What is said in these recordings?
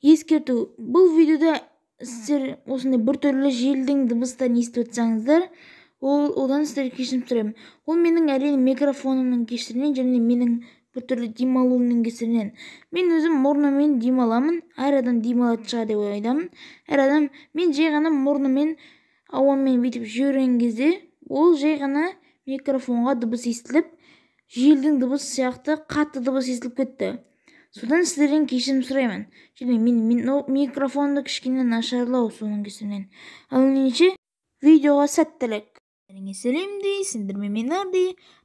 Ескерту: бұл видеода сіздер осындай біртүрлі желдің дыбыстарын естіп отырсаңыздар, ол одан сіздерге кешірім сұраймын. Ол менің, әрине, микрофонымның кесірінен және менің біртүрлі демалуымның кесірінен. Мен өзім мұрныммен демаламын. Әр адам демалатын шығар деп ойдамын. Әр адам. Мен жай ғана мұрныммен ауамен бүйтіп жіберген кезде, ол жай ғана микрофонға дыбыс естіліп, желдің дыбысы сияқты қатты дыбыс естіліп кетті. Содан сіздерден кешірім сұраймын. Және мен микрофонды кішкене нашарлау соның кесірінен. Ал ендеше, видеоға сәттілік! Бәріңе сәлем дейсіңдер ме? Мен Арди.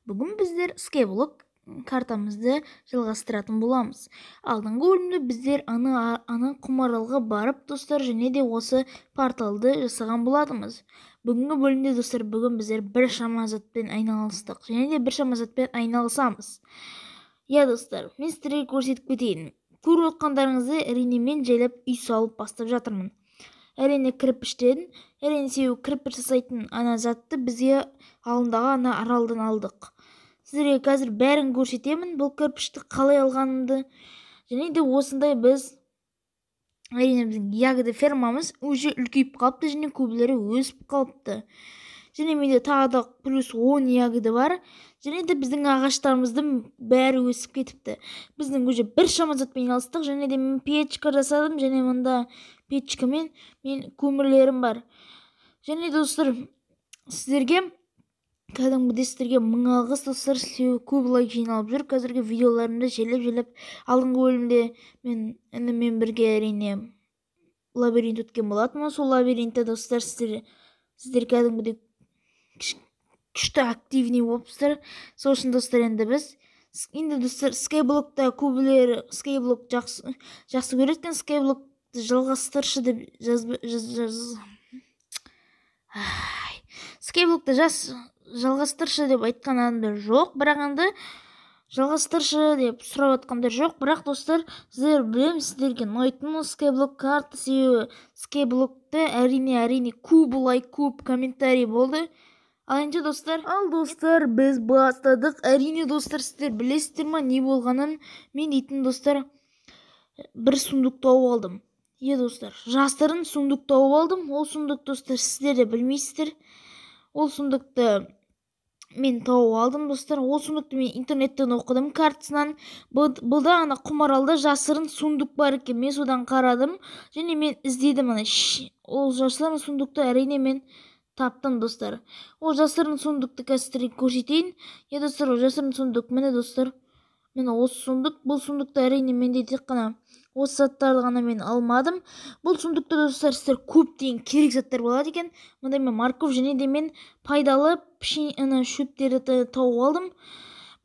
Бүгін біздер Skyblock картамызды жалғастыратын боламыз. Алдыңғы бөлімде біздер ана құмаралға барып, достар, және де осы порталды жасаған болатынбыз. Бүгінгі бөлімде, достар, бүгін біздер біршама затпен айналыстық және де біршама затпен айналысамыз. Иә, достар, мен сіздерге көрсетіп кетейін. Көріп отқандарыңыздай, әрине, мен жайлап үй салып бастап жатырмын, әрине, кірпіштен, әрине. Себебі кірпіш жасайтын ана затты бізге алдындағы ана аралдан алдық. Сіздерге қазір бәрін көрсетемін, бұл кірпішті қалай алғанымды. Және де осындай біз, әрине, біздің ягода фермамыз уже үлкейіп қалыпты және көбілері өсіп қалыпты. Және менде тағы да плюс 10 ягода бар. Және де біздің ағаштарымыздың бәрі өсіп кетіпті. Біздің уже біршама затпен айналыстық. Және де мен печка жасадым және мында печкамен мен көмірлерім бар. Және, достар, сіздерге кәдімгідей, сіздерге мың алғыс, достар, себебі көп лайк жиналып жүр қазіргі видеоларымда жайлап жайлап. Алдыңғы бөлімде мен ініммен бірге, әрине, лабиринт өткен болатынмын. Сол лабиринтте, достар, сіздер кәдімгідей күшті активный болыпсыздар. Сол үшін, достар, енді біз енді, достар, Скайблокта көбілері Скайблок жақсы көреді екен. «Скайблокты жалғастыршы» деп жазып жаз, «Скайблокты жалғастыршы» деп айтқан адамдар жоқ, бірақ енді «жалғастыршы» деп сұрап жатқандар жоқ. Бірақ, достар, сіздер, білемін, сіздерге ұнайтын Скайблок карта, себебі Скайблокта, әрине, көп лайк, көп комментарий болды. Ал енді, достар, ал, достар, біз бастадық. Әрине, достар, сіздер білесіздер ма не болғанын? Мен дейтін, достар, бір сундук тауып алдым. Иә, достар, жасырын сундук тауып алдым. Ол сундук, достар, сіздер де білмейсіздер. Ол сундукты мен тауып алдым, достар. Ол сундукты мен интернеттен оқыдым, картасынан. Бұлда ана құмаралда жасырын сундук бар екен. Мен содан қарадым және мен іздедім ана ол жасырын сундукты. Әрине, мен таптым, достар. Ол жасырын сундукты қазір сіздерге көрсетейін. Иә, достар, ол жасырын сундук міне, достар, міне, осы сундук. Бұл сундукта, әрине, менде тек қана осы заттарды ғана мен алмадым. Бұл сундукта, достар, сіздер көптеген керек заттар болады екен. Мында мен морковь және де мен пайдалы ана шөптерді тауып алдым.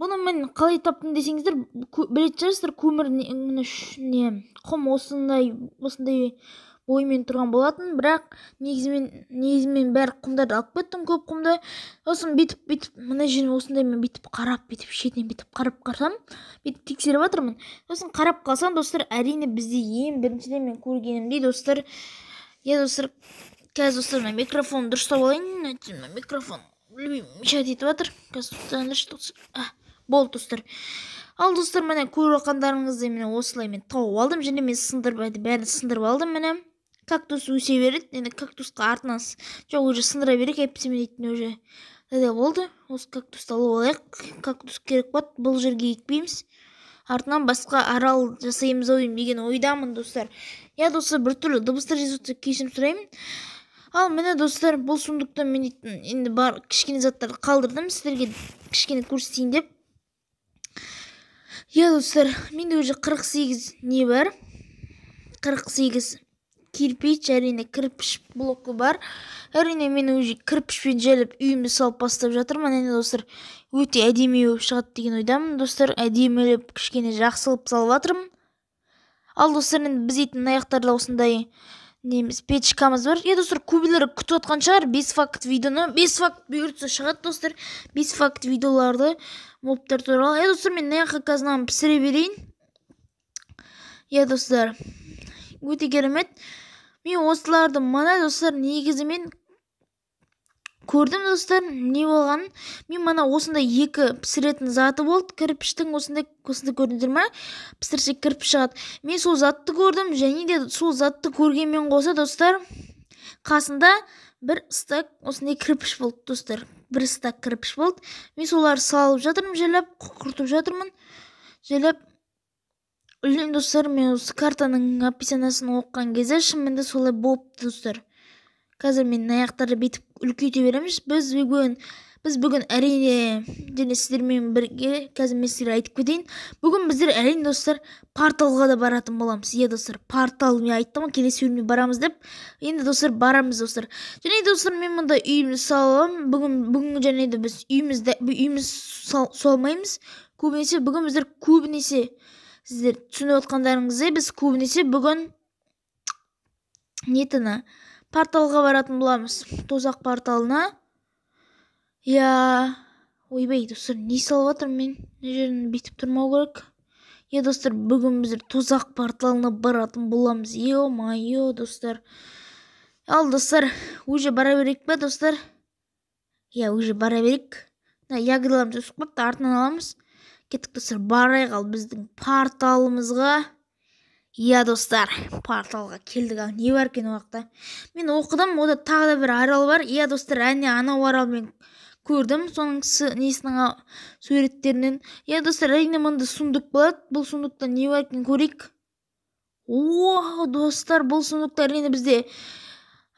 Бұны мен қалай таптым десеңіздер, білетін шығарсыздар, көмір не құм осындай осындай боймен тұрған болатын. Бірақ негізімен бәрі құмдарды алып кеттім, көп құмды. Сосын бүйтіп бүйтіп мына жерін осындай мен бүйтіп қарап, бүйтіп шетінен бүйтіп қарап қалсам, бүйтіп тексеріп жатырмын. Сосын қарап қалсам, достар, әрине, бізде ең біріншіден мен көргенімдей, достар, иә, достар, қазір, достар, мен микрофонды дұрыстап алайын. Микрофон білмеймін, мешать етіп жатыр. Қазір, болды, достар. Ал, достар, міне, көріп жатқандарыңыздай, міне, осылай мен тауып алдым және мен сындырып, бәрін сындырып алдым. Міне, кактус өсе береді енді. Кактусқа артынан жоқ, уже сындыра берейік, әйтпесе мен дейтін уже да болды. Осы кактусты алып алайық, кактус керек болады. Бұл жерге екпейміз, артынан басқа арал жасаймыз ау деймін деген ойдамын, достар. Иә, достар, біртүрлі дыбыстар жазып жатса, кешірім сұраймын. Ал міне, достар, бұл сундуктан мен дейтін енді бар кішкене заттарды қалдырдым, сіздерге кішкене көрсетейін деп. Иә, достар, менде уже 48 не бар, 48 кирпич, әрине, кірпіш блокі бар. Әрине, мен уже кірпішпен жайлап үйімді салып бастап жатырмын. Әне, достар, өте әдемі болып шығады деген ойдамын. Достар, әдемілеп, кішкене жақсы қылып салып жатырмын. Ал, достар, енді біз дейтін мына жақтарда осындай неміз, печкамыз бар. Иә, достар, көбілері күтіп жатқан шығар 5 факт видеоны. 5 факт бұйыртса шығады, достар, 5 факт видеоларды мобтар туралы. Иә, достар, мен мына жаққа қазір мынаны пісіре берейін. Иә, достар, өте керемет. Мен осыларды, мына, достар, негізі мен көрдім, достар, не болғанын. Мен мана осындай екі пісіретін заты болды кірпіштің, осындай осындай, көрдіңдер ма? Пісірсе, кірпіш шығады. Мен сол затты көрдім. Және де сол затты көргенмен қоса, достар, қасында бір стак осындай кірпіш болды, достар, бір стак кірпіш болды. Мен соларды салып жатырмын, жайлап құртып жатырмын, жайлап. Білмеймін, достар, мен осы картаның описаниясын оқыған кезде шынымен де солай болыпты, достар. Қазір мен аяқтарды бүйтіп үлкейте береміз. Біз бүгін әрине, және сіздермен бірге қазір мен сіздерге айтып кетейін, бүгін біздер, әрине, достар, порталға да баратын боламыз. Иә, достар, портал. Мен айттым ғой, келесі бөлімде барамыз деп. Енді, достар, барамыз, достар. Және, достар, мен мұнда үйімді саламын бүгін. Бүгін және де біз үйімізді, үйіміз салмаймыз көбінесе. Бүгін біздер көбінесе, сіздер түсініп отқандарыңыздай, біз көбінесе бүгін нетіні, порталға баратын боламыз, тозақ порталына. Иә, ойбай, достар, не салып жатырмын мен? Мына жерін бүйтіп тұрмау керек. Иә, достар, бүгін біздер тозақ порталына баратын боламыз. Ё-моё, достар. Ал, достар, уже бара берейік па, достар? Иә, уже бара берейік. Мына ягодаларымыз өсіп қалыпты, артынан аламыз. Кеттік, достар, барайық. Ал біздің порталымызға. Иә, достар, порталға келдік. Ал не бар екен ол жақта? Мен оқыдым, ода тағы да бір арал бар. Иә, достар, әне анау арал, мен көрдім соның несінің суреттерінен. Иә, достар, әрине, мында сундук болады. Бұл сундукта не бар екенін көрейік. О, достар, бұл сундукта, әрине, бізде,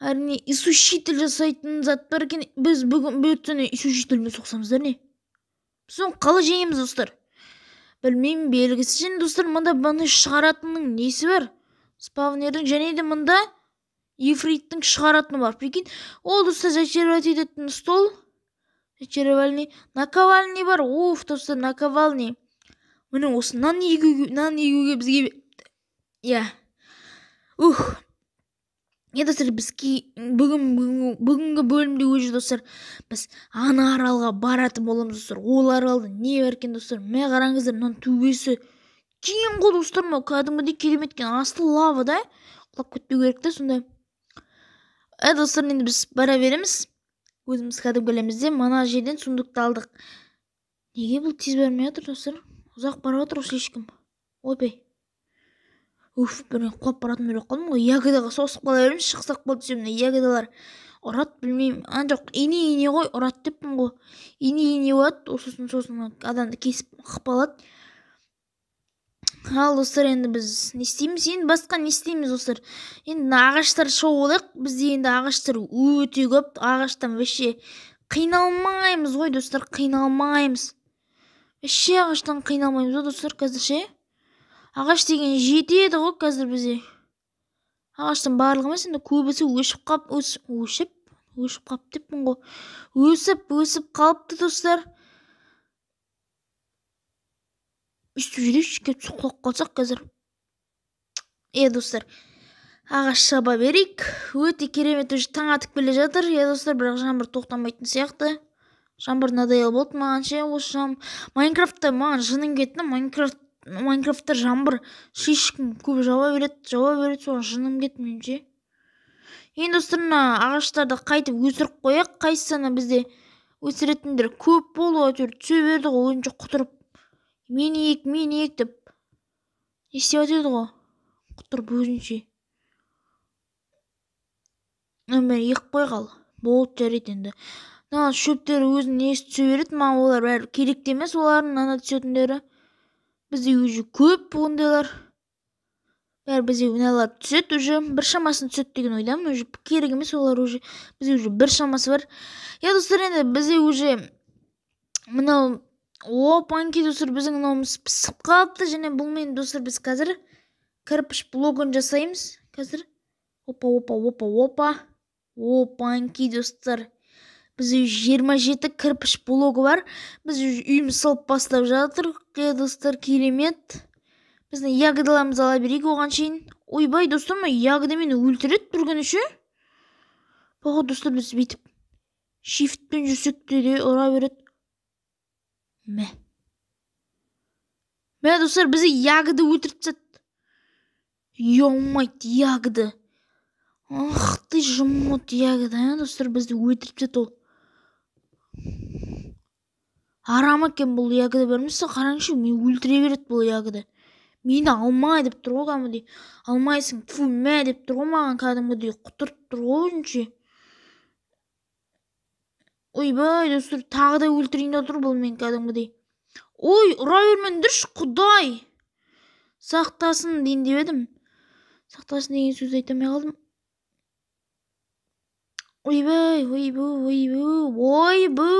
әрине, иссушитель жасайтын зат бар екен. Біз бүгін бұйыртса иссушительмен соқсамыздар, не, біз оны қалай жеңеміз, достар? Білмеймін, белгісіз. Және, достар, мында бұны шығаратынның несі бар, спавнердің. Және де мында ифриттің шығаратыны бар, прикинь. Ол, достар, зачаровать ететін стол, зачаровальный наковальный бар. Уф, достар, наковальный. Міне, осы нан егуге, нан егуге бізге. Иә, ух. Иә, достар, біз бүгін, бүгінгі бөлімде уже, достар, біз ана аралға баратын боламыз, достар. Ол аралда не бар екен, достар? Мә, қараңыздар, мынаның төбесі кең ғой, достар. Мынау кәдімгідей керемет екен. Асты лава да, құлап кетпеу керек та сонда. Ә, достар, енді біз бара береміз өзіміз кәдімгі. Келеміз де, мына жерден сундукты алдық. Неге бұл тез бармай жатыр, достар? Ұзақ барып жатыр ғой слишком. Ойбай, уф, бір құлап баратын болып қалдым ғой. Ягодаға соғысып қала береміз. Шықсақ болды десем, мына ягодалар ұрады, білмеймін. А, жоқ, ине, ине ғой, ұрады деппін ғой. Ине, ине болады, сосын адамды кесіп қып алады. Ал, достар, енді біз не істейміз? Енді басқа не істейміз, достар? Енді мына ағаштар шауып алайық. Бізде енді ағаштар өте көп, ағаштан вообще қиналмаймыз ғой, достар, қиналмаймыз вообще, ағаштан қиналмаймыз ғой, достар. Қазір ше, ағаш деген жетеді ғой қазір бізде. Ағаштың барлығы емес енді, көбісі өшіп қап, өшіп, өшіп қап деппін ғой, өсіп, өсіп қалыпты, достар. Өйстіп жүрейікші, келіп құлап қалсақ қазір. Иә, достар, ағаш шаба берейік. Өте керемет, уже таң атып келе жатыр. Иә, достар, бірақ жаңбыр тоқтамайтын сияқты. Жаңбыр надоел болды маған ше. Осы Майнкрафтта маған жыным кетті. Майнкрафтта жаңбыр слишком көп жауа береді, жауа береді, соған жыным кетті менің ше. Енді, достар, мына ағаштарды қайтып өсіріп қояйық. Қайсысына бізде өсіретіндер көп болды ғой, әйтеуір түсе берді ғой өзінше құтырып. Мен ек, мен ек деп не істеп жатыр еді ғой құтырып өзінше. Мына егіп қояйық. Ал, болды, жарайды. Енді мына шөптер өзінің несі түсе береді, маған олар бәрі керек те емес. Олардың ана түсетіндері бізде уже көп, ондайлар бәрі. Бізде мыналар түседі уже, бір шамасын түседі деген ойдамын. Уже керек емес олар, уже бізде уже бір шамасы бар. Иә, достар, енді бізде уже мынау, опаньки, достар, біздің мынауымыз пісіп қалыпты. Және бұнымен, достар, біз қазір кірпіш блогын жасаймыз қазір. Опа, опа, опа, опа, опаньки, достар, бізде 27 кірпіш блогы бар. Біз үйіміз салып бастап жатырмық. Иә, достар, керемет. Біздің ягодаларымызды ала берейік оған шейін. Ойбай, достар, мына ягода мені өлтіреді бір күні ше. Походу, достар, біз бүйтіп шифтпен жүрсек те де ұра береді. Мә, мә, достар, бізді ягода өлтіріп тастады. Ё-мать, ягода. Ах ты жмот, ягода, а, достар, бізді өлтіріп тастады ол. Арам екен бұл ягода бар емес, қараңызшы, мені өлтіре береді бұл ягода. Мені алма деп тұр ғой кәдімгідей. Алмайсың, тфу, мә деп тұр ғой маған кәдімгідей, құтырып тұр ғой өзінше. Ойбай, достар, тағы да өлтірейін деп тұр бұл мен кәдімгідей. Ой, ұра бермеңдерші, құдай сақтасын дейін деп едім. Сақтасын деген сөзді айта алмай қалдым. Ойбай, ойбу, ойбу, ойбу.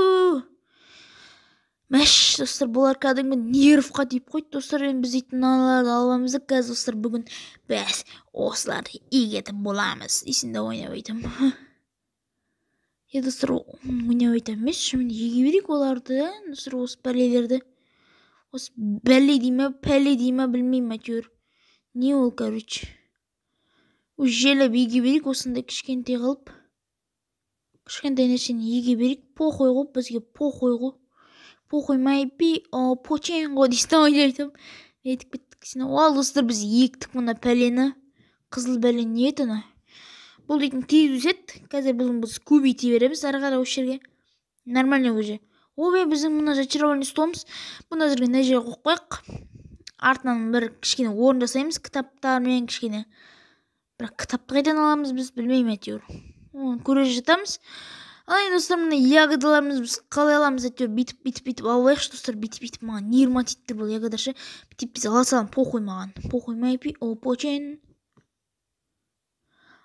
Мәш, достар, бұлар кәдімгі нервқа тиіп қойды, достар. Енді біз дейтін мыналарды аламыз да қазір, достар, бүгін біз осыларды егетін боламыз. Дейсің да ойнап айтамын. Е, достар, ойнап айтамын емес, шынымен еге берейік оларды, да, достар, осы бәлелерді. Осы бәле дей ме, пәле дей ме, білмеймін әйтеуір. Не ол, короче. Желіп еге берейік осындай кішкентай қылып. Кішкентай нәрсені еге берейік, похуй ғой, бізге похуй ғой. Похуй май пи, о, почен ғой дейсің ойнап айтамын. Нетіп кеттік сен. Ал, достар, біз ектік мына пәлені. Қызыл бәле не еді ана? Бұл дейтін тез өседі. Қазір бұны біз көбейте береміз ары қарай осы жерге. Нормально уже. Ой, біздің мына зачарованный столымыз. Бұны әзірге мына жерге қойып қояйық. Артынан бір кішкене орын жасаймыз кітаптармен кішкене. Бірақ кітапты қайдан аламыз біз білмеймін әйтеуір. Оны көре жатамыз. Ал енді, достар, мына ягодаларымызды біз қалай аламыз әйтеуір, бүйтіп, бүйтіп, бүйтіп алып алайықшы, достар, бүйтіп, бүйтіп маған нервыма тиіп тұр бұл ягода ше. Бүйтіп біз ала саламын, похуй маған. Похуй май пи, о, почен.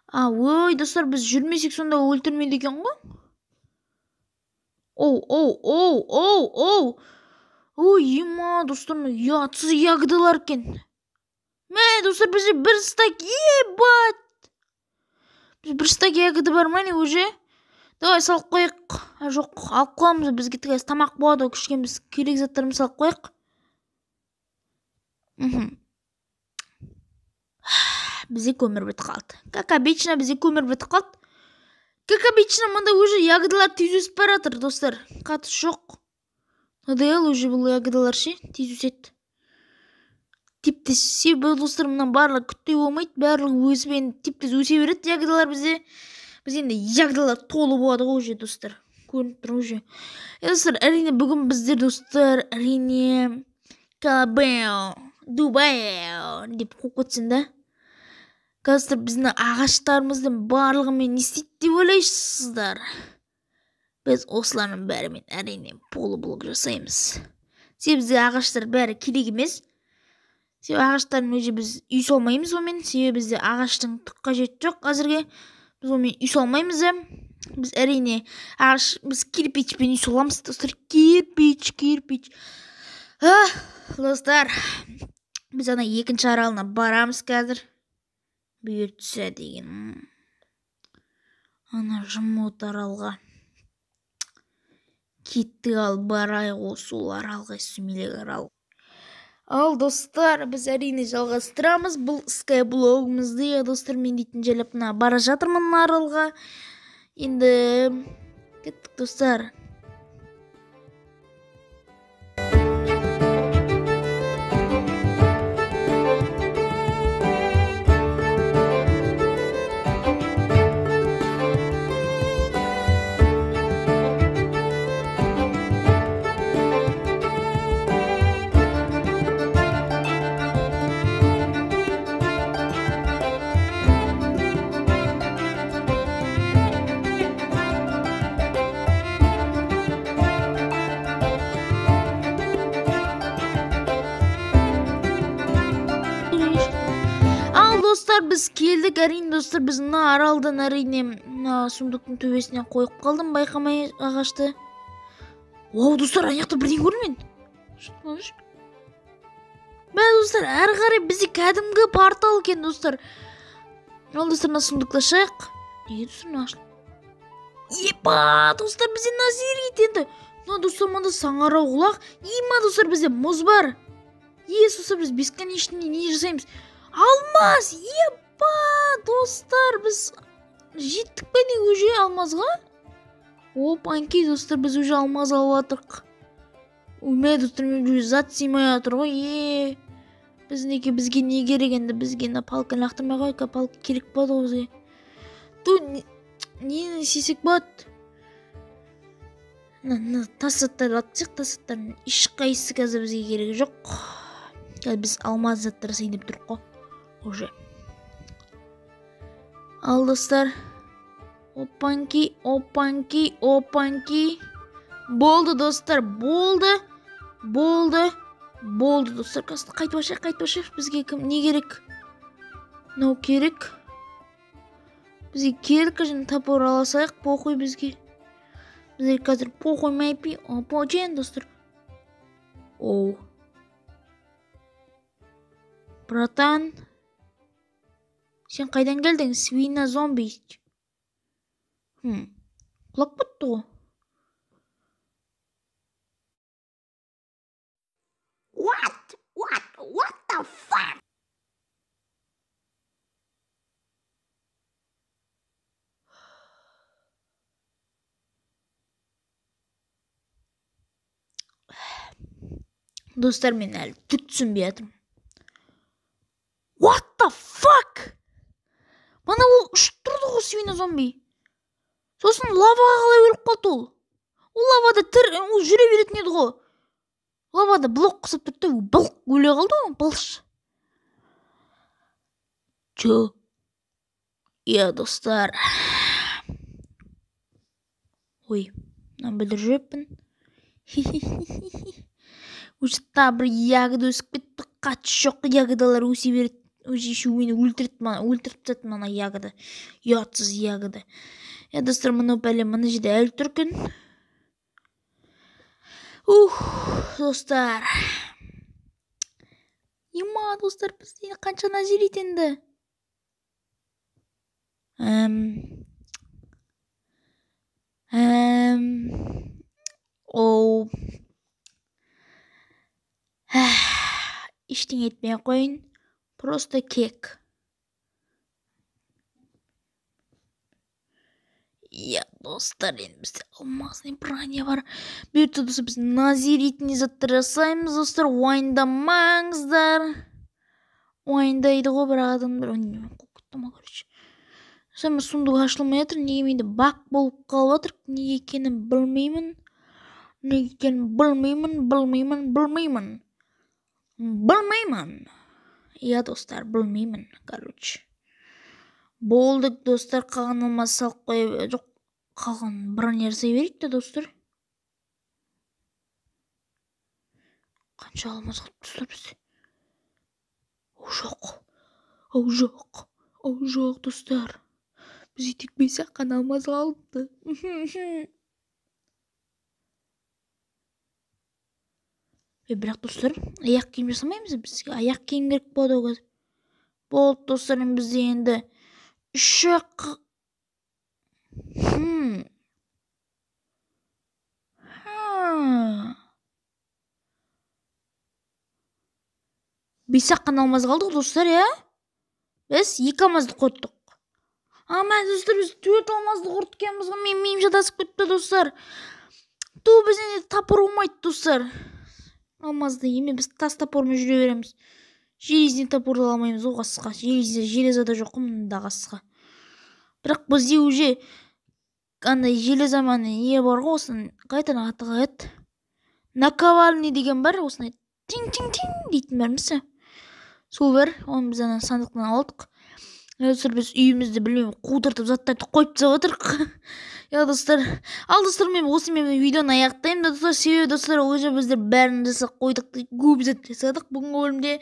А, ой, достар, біз жүрмесек сонда өлтірмейді екен ғой. Оу, оу, оу, оу, оу. Ой, ема, достар, мына ұятсыз ягодалар екен. Мә, достар, бізде бір стак, ебать. Біз бір стак ягода бар ма не уже? Давай салып қояйық. А, жоқ, алып қоямыз, бізге қазір тамақ болады ғой, кішкене біз керек заттарымызды салып қояйық. Бізде көмір бітіп қалды. Как обычно, бізде көмір бітіп қалды. Как обычно, мында уже ягодалар тез өсіп бара жатыр, достар. Қатысы жоқ. Надоело уже бұл ягодалар ше, тез өседі. Тип-тез, себебі, достар, мынаның барлығы күттей болмайды, барлығы өсіп енді тип-тез өсе береді ягодалар бізде. Біз енді ягодалар толы болады ғой уже, достар. Көрініп тұр уже. Достар, әрине бүгін біздер, достар, әрине Калабео, Дубай деп қуып кетсін да. Қазір біздің ағаштарымыздың барлығымен не істейді деп ойлайсыздар? Біз осылардың бәрімен әрине полублок жасаймыз. Себебі бізге ағаштар бәрі керек емес. Себебі ағаштардың өзі біз үй салмаймыз онымен. Себебі бізде ағаштың түк қажеті жоқ әзірге. Біз онымен үй салмаймыз да. Біз әрине ағаш, біз кирпичпен үй саламыз, достар. Кирпич, кирпич. Достар, біз ана екінші аралына барамыз қазір. Бұйыртса деген. Ана жымот аралға. Кеттік ал, барайық осы ол аралға, сүмелек арал. Ал, достар, біз әрине жалғастырамыз бұл скайблогымызды. Иә, достар, мен дейтін жайлап мына бара жатырмын аралға. Енді кеттік, достар. Достар, біз келдік. Әрине, достар, біз мына аралдан әрине мына сундуктың төбесіне қойып қалдым байқамай ағашты. Вау, достар, ана жақта бірдеңе көрдім мен. Мә, достар, әрі қарай бізде кәдімгі портал екен, достар. Ал, достар, мына сундукты ашайық. Неге, достар, мына ашылды? Епа, достар, бізде назирит енді. Мына, достар, мында саңырау құлақ. Ема, достар, бізде мұз бар. Е, достар, біз бесконечный не жасаймыз? Алмаз, епа, достар, біз жеттік пе не уже алмазға? Опанки, достар, біз уже алмаз алып жатырық. Мә, достар, мен уже зат сыймай жатыр ғой. Е, біз неге, бізге не керек енді? Бізге мына палканы лақтырмай қояйық, палка керек болады ғой бізге. Ту, нені істесек болады? Мына тас заттарды алып тастайық, тас заттардың ешқайсысы қазір бізге керегі жоқ. Қазір біз алмаз заттар жасайын деп тұрмық қой уже. Ал достар, опанки, опанки, опанки. Болды достар, болды, болды, болды достар. Қазір қайтып ашайық, қайтып ашайық. Бізге кім не керек? Мынау керек. Бізге керек және топор ала салайық, похуй бізге. Бізге қазір похуй майпи, опочен достар. Оу. Братан, сен қайдан келдің? Свина зомби. Құлап кетті ғой. What? What? What the fuck? Достар, мен әлі түк түсінбей жатырмын. What the fuck? Мана ол ұшып тұрды ғой свина зомби. Сосын лаваға қалай өліп қалды ол? Ол лавада тір, ол жүре беретін еді ғой. Лавада блок қысып тұрды да, былқ өле қалды ғой, былш. Чё? Иә, достар. Ой, мынаны бүлдіріп жіберіппін. Уже тағы бір ягода өсіп кетті. Қатысы жоқ ягодалар өсе береді. Уже еще мені өлтірді, мана өлтіріп тастады мана ягода. Ұятсыз ягода. Иә, достар, мынау пәле мына жерде әлі тұр екен. Ух, достар. Ема, достар, бізде қанша назирит енді? Оу. Ештеңе етпей ақ қояйын. Просто кек. Иә, достар, енді бізде алмазный броня бар. Бұйыртса, достар, біз назиритный заттар жасаймыз, достар. Уайымдамаңыздар. Уайымдайды ғой бірақ адамдар. Ой, не, қуып кетті ма, короче. Сонымен сундук ашылмай жатыр. Неге менде баг болып қалып жатыр? Неге екенін білмеймін. Неге екенін білмеймін, білмеймін, білмеймін. Білмеймін. Иә, достар, білмеймін, короче. Болды, достар, қалған алмаз салып қоя, жоқ, қалған броня жасай берейік те, достар. Қанша алмаз қалды, достар, бізде? О, жоқ. О, жоқ. О, жоқ, достар. Бізде тек 5-ақ қана алмаз қалыпты. Бірақ, достар, аяқ киім жасамаймыз, бізге аяқ киім керек болады ғой қазір. Болды, достар, енді бізде енді үш-ақ 5-ақ қана алмаз қалды ғой, достар, иә? Біз 2 алмазды құрттық. А, мә, достар, біз 4 алмазды құрттық екенбіз ғой, менің миым шатасып кетті, достар. Ту, бізде енді топор болмайды, достар. Алмазды еме, біз тас топормен жүре береміз. Железный топорды ала алмаймыз ғой қасқа. Железный, железа да жоқ қой мында қасқа. Бірақ бізде уже андай железа ма не бар ғой, осының қайтадан аты қалай еді? Наковальня деген бар, осындай тиң-тиң-тиң дейтін бар мысы. Сол бар, оны біз ана сандықтан алдық. Достар, біз үйімізді білмеймін, қудыртып заттарды қойып тастап отырық. Иә, достар. Ал, достар, мен осымен видеоны аяқтаймын да, достар. Себебі, достар, уже біздер бәрін жасап қойдық, көп зат жасадық бүгінгі бөлімде.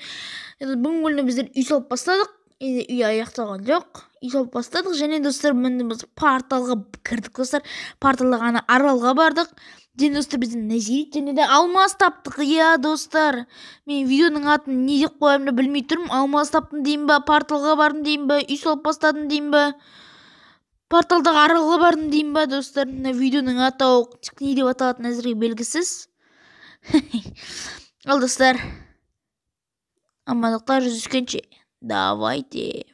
Енді бүгінгі бөлімде біздер үй салып бастадық. Енді үй аяқталған жоқ. Үй салып бастадық. Және, достар, міне біз порталға кірдік, достар. Порталға ана аралға бардық. Және, достар, біз незерит және де алмаз таптық. Иә, достар. Мен видеоның атын не деп қоярымды білмей тұрмын. Алмаз таптым деймін ба, порталға бардым деймін ба, үй салып бастадым деймін ба, порталдағы аралға бардым деймін ба, достар. Мына видеоның атауы не деп аталатыны әзірге белгісіз. Ал, достар, амандықта жүздескенше. Давайте.